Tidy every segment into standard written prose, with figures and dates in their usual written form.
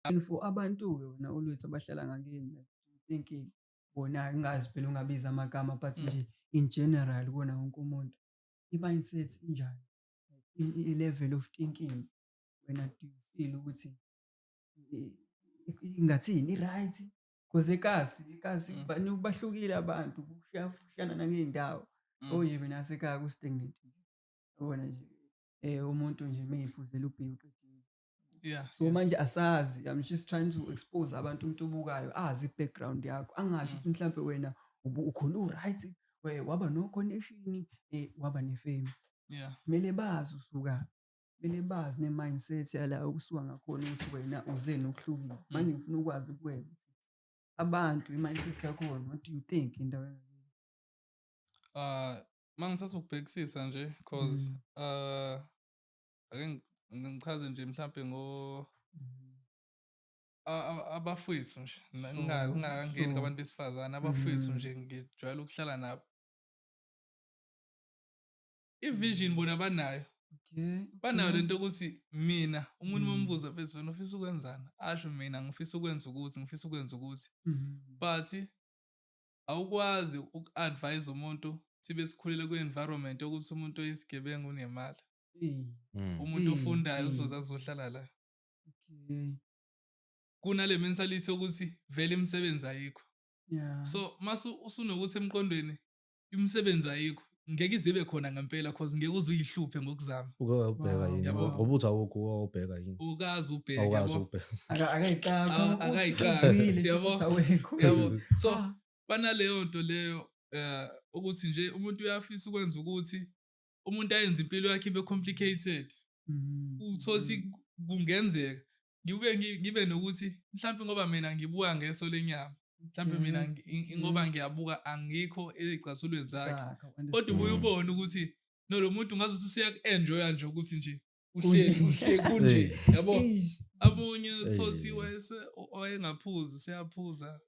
And for abantu-ke wena olwethu abahlala ngakini, like, do you think bona, ngingazi phela ungabiza amagama, but nje in general kuwona wonke umuntu, i-mindset injani? I-level of thinking, wena do you feel ukuthi ingathini, i-right? 'Cause ekasi bahlukile abantu, kushiyana nangey'ndawo. Okunje mina ngasekhaya ku-stagnant nje, yabona nje, umuntu nje meyiphuzela ubhiya uqedile. So manje asazi, I'm just trying to expose abantu, umuntu obukayo azi i-background yakho, angasho ukuthi mhlampe wena ukhona u-right, waba no-connection, waba ne-fame. Kumele bazi usukaphi, kumele bazi ne-mindset yala okusuka ngakhona ukuthi wena uze nokuhlukile. Manje ngifuna ukwazi kuwena ukuthi abantu i-mindset yakhona, what do you think endaweni? Mangithatha ukubhekisisa nje, 'cause ake ngichaze nje mhlampe ngo abafowethu nje, ngingakangeni kwabantu besifazane, abafowethu nje ngijwayele ukuhlala nabo. I-vision bona banayo. Banayo lento yokuthi mina umuntu mambuza, "Mfethu, wena ufisa ukwenzani?" Asho, "Mina ngifisa ukwenza ukuthi, ngifisa ukwenza ukuthi." But awukwazi uku-advise umuntu sibe sikhulele kwi-environment yokuthi umuntu oyisigebengu unemali. Umuntu ofundayo uzoze azohlala la. Kunale mentality yokuthi vele imisebenzi ayikho. So mase usunokuthi emqondweni imisebenzi ayikho, ngeke ize ibe khona ngempela, 'cause ngeke uze uyihluphe ngokuzama. Uke wawubheka yini? Yabo. Ngoba uthi awukho, wawubheka yini? Ukaze ubheke, Awukazi yabo. ukubheka. Akayiqali. Akayiqali, Uzwile yabo. futhi awekho. Yabo. So banaleyo nto leyo, ukuthi nje umuntu uyafisa ukwenza ukuthi umuntu ayenze impilo yakhe ibe complicated. Uthothi kungenzeka ngibuye ngibe nokuthi mhlawumbe ngoba mina ngibuka ngeso lenyama, mhlawumbe mina ngoba ngiyabuka, angikho ey'cathulweni zakhe, Zakhe, understand. kodwa ubuye ubone ukuthi no, lo muntu ngazuthi usuyaku-enjoya nje ukuthi nje uhleli Kunje. uhleli kunje, Hey. yabo. Eish. Abunye uthothi Hey. wayengaphuzi, useyaphuza,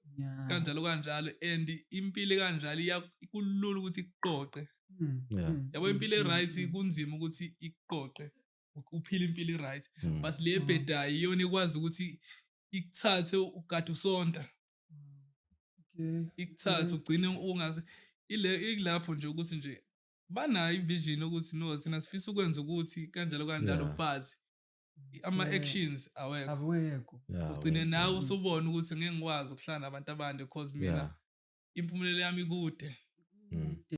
kanjalo kanjalo, and impilo kanjalo kulula ukuthi ikuqoqe. Yabo, impilo e-right kunzima ukuthi ikuqoqe uphile impilo e-right, but le ebhedayo iyona ekwazi ukuthi ikuthathe ukade usonta, ikuthathe ugcine ungazi ile ilapho nje, ukuthi nje banayo i-vision ukuthi no, thina sifisa ukwenza ukuthi kanjalo kanjalo, but ama-actions awekho. Awekho. Ugcine nawe usubona ukuthi ngeke ngikwazi ukuhlala nabantu abande, 'cause mina impumelelo yami ikude.